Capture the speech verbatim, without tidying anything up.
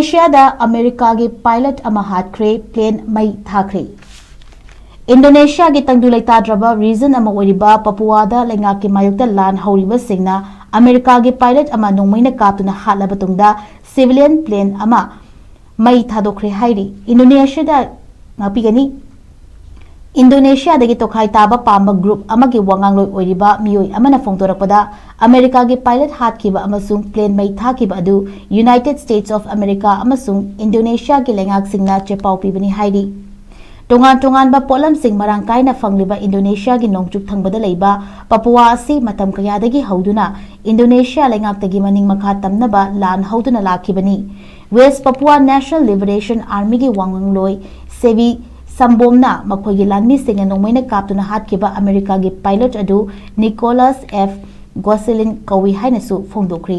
ꯔꯁꯤꯌꯥꯗ ꯑꯃꯦꯔꯤꯀꯥꯒꯤ ꯄꯥꯏꯂꯠ ꯑꯃ ꯍꯥꯠꯈ꯭ꯔꯦ, ꯄ꯭ꯂꯦꯟ ꯃꯩ ꯊꯥꯈ꯭ꯔꯦ꯫ ꯏꯟꯗꯣꯅꯦꯁꯤꯌꯥꯒꯤ ꯇꯪꯗꯨ ꯂꯩꯇꯥꯗ꯭ꯔꯕ ꯔꯤꯖꯟ ꯑꯃ ꯑꯣꯏꯔꯤꯕ ꯄꯄꯨꯋꯥꯗ ꯂꯩꯉꯥꯛꯀꯤ ꯃꯥꯌꯣꯛꯇ ꯂꯥꯟ ꯍꯧꯔꯤꯕꯁꯤꯡꯅ ꯑꯃꯦꯔꯤꯀꯥꯒꯤ ꯄꯥꯏꯂꯠ ꯑꯃ ꯅꯣꯡꯃꯩꯅ ꯀꯥꯞꯇꯨꯅ ꯍꯥꯠꯂꯕ ꯇꯨꯡꯗ ꯁꯤꯚꯤꯂꯤꯌꯟ ꯄ꯭ꯂꯦꯟ ꯑꯃ ꯃꯩ ꯊꯥꯗꯣꯛꯈ꯭ꯔꯦ ꯍꯥꯏꯔꯤ꯫ ꯏꯟꯗꯣꯅꯦꯁꯤꯌꯥꯗ ꯉꯥꯛꯄꯤꯒꯅꯤ꯫ ꯏꯟꯗꯣꯅꯦꯁꯤꯌꯥꯗꯒꯤ ꯇꯣꯈꯥꯏ ꯇꯥꯕ ꯄꯥꯝꯕ ꯒ꯭ꯔꯨꯞ ꯑꯃꯒꯤ ꯋꯥꯉꯥꯡꯂꯣꯏ ꯑꯣꯏꯔꯤꯕ ꯃꯤꯑꯣꯏ ꯑꯃꯅ ꯐꯣꯡꯗꯣꯔꯛꯄꯗ, ꯑꯃꯦꯔꯤꯀꯥꯒꯤ ꯄꯥꯏꯂꯠ ꯍꯥꯠꯈꯤꯕ ꯑꯃꯁꯨꯡ ꯄ꯭ꯂꯦꯟ ꯃꯩ ꯊꯥꯈꯤꯕ ꯑꯗꯨ ꯌꯨꯅꯥꯏꯇꯦꯗ ꯁ꯭ꯇꯦꯠꯁ ꯑꯣꯐ ꯑꯃꯦꯔꯤꯀꯥ ꯑꯃꯁꯨꯡ ꯏꯟꯗꯣꯅꯦꯁꯤꯌꯥꯒꯤ ꯂꯩꯉꯥꯛꯁꯤꯡꯅ ꯆꯦꯄꯥꯎ ꯄꯤꯕꯅꯤ ꯍꯥꯏꯔꯤ꯫ ꯇꯣꯉꯥꯟ ꯇꯣꯉꯥꯟꯕ ꯄꯣꯠꯂꯝꯁꯤꯡ ꯃꯔꯥꯡ ꯀꯥꯏꯅ ꯐꯪꯂꯤꯕ ꯏꯟꯗꯣꯅꯦꯁꯤꯌꯥꯒꯤ ꯅꯣꯡꯆꯨꯞ ꯊꯪꯕꯗ ꯂꯩꯕ ꯄꯄꯨꯋꯥ ꯑꯁꯤ ꯃꯇꯝ ꯀꯌꯥꯗꯒꯤ ꯍꯧꯗꯨꯅ ꯏꯟꯗꯣꯅꯦꯁꯤꯌꯥ ꯂꯩꯉꯥꯛꯇꯒꯤ ꯃꯅꯤꯡ ꯃꯈꯥ ꯇꯝꯅꯕ ꯂꯥꯟ ꯍꯧꯗꯨꯅ ꯂꯥꯛꯈꯤꯕꯅꯤ꯫ ꯋꯦꯁ ꯄꯄꯨꯋꯥ ꯅꯦꯁꯅꯦꯜ ꯂꯤꯕꯔꯦꯁꯟ ꯑꯥꯔꯃꯤꯒꯤ ꯋꯥꯉꯥꯡꯂꯣꯏ ꯁꯦꯕꯤ ꯁꯝꯕꯣꯝꯅ ꯃꯈꯣꯏꯒꯤ ꯂꯥꯟꯃꯤꯁꯤꯡꯅ ꯅꯣꯡꯃꯩꯅ ꯀꯥꯞꯇꯨꯅ ꯍꯥꯠꯈꯤꯕ ꯑꯃꯦꯔꯤꯀꯥꯒꯤ ꯄꯥꯏꯂꯠ ꯑꯗꯨ ꯅꯤꯀꯣꯂꯁ ꯑꯦꯐ ꯒꯣꯁꯦꯂꯤꯟ ꯀꯧꯏ ꯍꯥꯏꯅꯁꯨ ꯐꯣꯡꯗꯣꯛꯈ꯭ꯔꯤ꯫